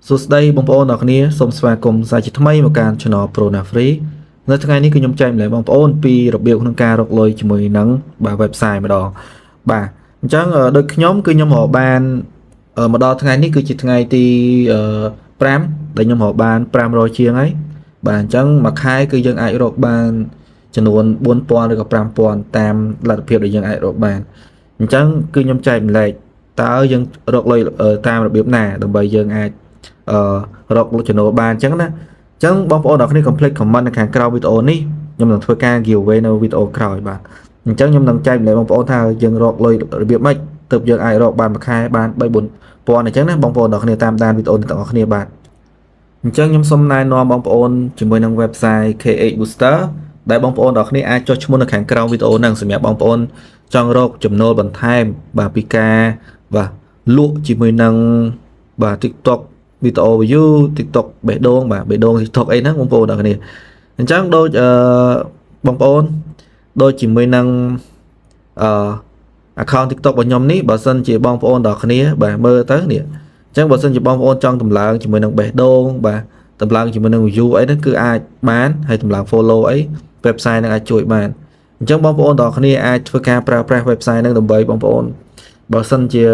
សួស្តីបងប្អូនទាំងអស់គ្នាសូមស្វាគមន៍សាជាថ្មីមកកាន់ Channel Pro Na Free នៅថ្ងៃនេះគឺខ្ញុំចែករំលែកបងប្អូនពីរបៀបក្នុងការរកលុយជាមួយនឹងបាទ website ម្ដងបាទអញ្ចឹងដូចខ្ញុំគឺខ្ញុំរកបានមកដល់ថ្ងៃនេះគឺជាថ្ងៃទី5ដែលខ្ញុំរកបាន500ជាងហើយបាទអញ្ចឹងមួយខែគឺយើងអាចរកបានចំនួន4000ឬក៏5000តាមលទ្ធភាពដែលយើងអាចរកបានអញ្ចឹងគឺខ្ញុំចែករំលែកតើយើងរកលុយតាមរបៀបណាដើម្បីយើងអាច អឺរកចំណូលបានអញ្ចឹងណាអញ្ចឹងបងប្អូនទាំងអស់គ្នាកុំភ្លេច comment នៅខាងក្រោមវីដេអូនេះខ្ញុំនឹងធ្វើការ giveaway នៅវីដេអូក្រោយបាទអញ្ចឹងខ្ញុំនឹងចែករំលែកបងប្អូនថាយើងរកលុយរបៀបម៉េចទើបយើងអាចរកបានមួយខែបាន3 4000អញ្ចឹងណាបងប្អូនទាំងអស់គ្នាតាមដានវីដេអូនេះទាំងអស់គ្នាបាទអញ្ចឹងខ្ញុំសូមណែនាំបងប្អូនជាមួយនឹង website KH Booster ដែលបងប្អូនទាំងអស់គ្នាអាចចុះឈ្មោះនៅខាងក្រោមវីដេអូហ្នឹងសម្រាប់បងប្អូនចង់រកចំណូលបន្ថែមបាទពីការបាទលក់ជាមួយនឹងបាទ TikTok វីដេអូ view TikTok បេះដូងបាទបេះដូង TikTok អីហ្នឹងបងប្អូនទាំងគ្នាអញ្ចឹងដូចអឺបងប្អូនដូចជាមួយនឹងអឺ account TikTok របស់ខ្ញុំនេះបើសិនជាបងប្អូនទាំងគ្នាបាទមើលទៅនេះអញ្ចឹងបើសិនជាបងប្អូនចង់តម្លើងជាមួយនឹងបេះដូងបាទតម្លើងជាមួយនឹង view អីហ្នឹងគឺអាចបានហើយតម្លើង follow អី website ហ្នឹងអាចជួយបានអញ្ចឹងបងប្អូនទាំងគ្នាអាចធ្វើការប្រើប្រាស់ website ហ្នឹងដើម្បីបងប្អូនបើសិនជា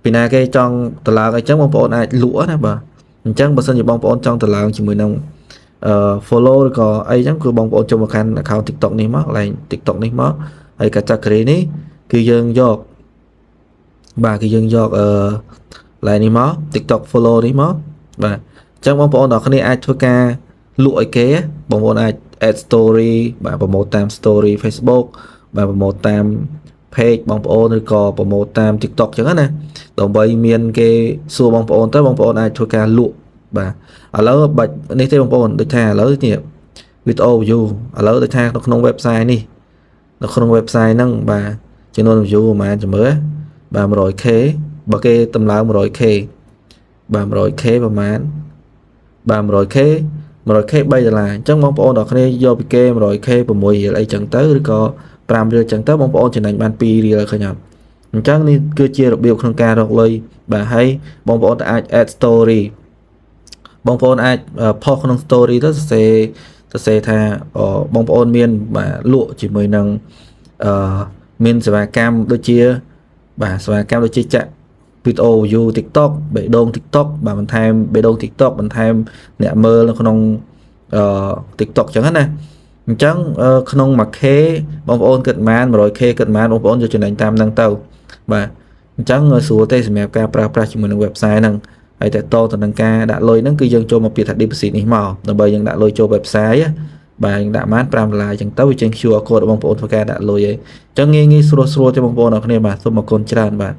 ពីណាគេចង់តម្លើងអីចឹងបងប្អូនអាចលក់ណាបាទអញ្ចឹងបើសិនជាបងប្អូនចង់តម្លើងជាមួយនឹងអឺ follow ឬក៏អីចឹងគឺបងប្អូនចូលមកកាន់ account TikTok នេះមកកន្លែង TikTok នេះមកហើយ category នេះគឺយើងយកបាទគឺយើងយកអឺកន្លែងនេះមក TikTok follow នេះមកបាទអញ្ចឹងបងប្អូនទាំងគ្នាអាចធ្វើការលក់ឲ្យគេបងប្អូនអាច add story បាទ promote តាម story Facebook បាទ promote តាម page បងប្អូនឬក៏ promote តាម TikTok ចឹងណាដើម្បីមានគេសួរបងប្អូនទៅបងប្អូនអាចធ្វើការលក់បាទឥឡូវបាច់នេះទេបងប្អូនដូចថាឥឡូវនេះវីដេអូ view ឥឡូវដូចថានៅក្នុង website នេះនៅក្នុង website ហ្នឹងបាទចំនួន view ប្រហែលចាំមើលបាទ 100K បើគេតម្លើង 100K បាទ 100K ប្រហែលបាទ 100K 100K 3ដុល្លារអញ្ចឹងបងប្អូនទាំងគ្នាយកពីគេ 100K 6រៀលអីចឹងទៅឬក៏5រៀលចឹងទៅបងប្អូនចំណេញបាន2រៀលឃើញអត់អញ្ចឹងនេះគឺជារបៀបក្នុងការរកលុយបាទហើយបងប្អូនអាច add story បងប្អូនអាច post ក្នុង story ទៅសរសេរថាបងប្អូនមានបាទលក់ជាមួយនឹងអឺមានសេវាកម្មដូចជាបាទសេវាកម្មដូចជាចាក់វីដេអូ view TikTok បេះដូង TikTok បាទបន្ថែមបេះដូង TikTok បន្ថែមអ្នកមើលនៅក្នុងអឺ TikTok ចឹងណាអញ្ចឹងក្នុង 1K បងប្អូនគិតប៉ុន្មាន 100K គិតប៉ុន្មានបងប្អូនយកចំណេញតាមហ្នឹងទៅបាទអញ្ចឹងស្រួលទេសម្រាប់ការប្រើប្រាស់ជាមួយនឹង website ហ្នឹងហើយតទៅទៅនឹងការដាក់លុយហ្នឹងគឺយើងចូលមកពាក្យថា deposit នេះមកដើម្បីយើងដាក់លុយចូល website បាទយើងដាក់បាន5ដុល្លារអញ្ចឹងទៅវាចេញ QR code របស់បងប្អូនធ្វើការដាក់លុយឯងអញ្ចឹងងាយងាយស្រួលស្រួលទេបងប្អូនអរគ្នាបាទសូមអរគុណច្រើនបាទ។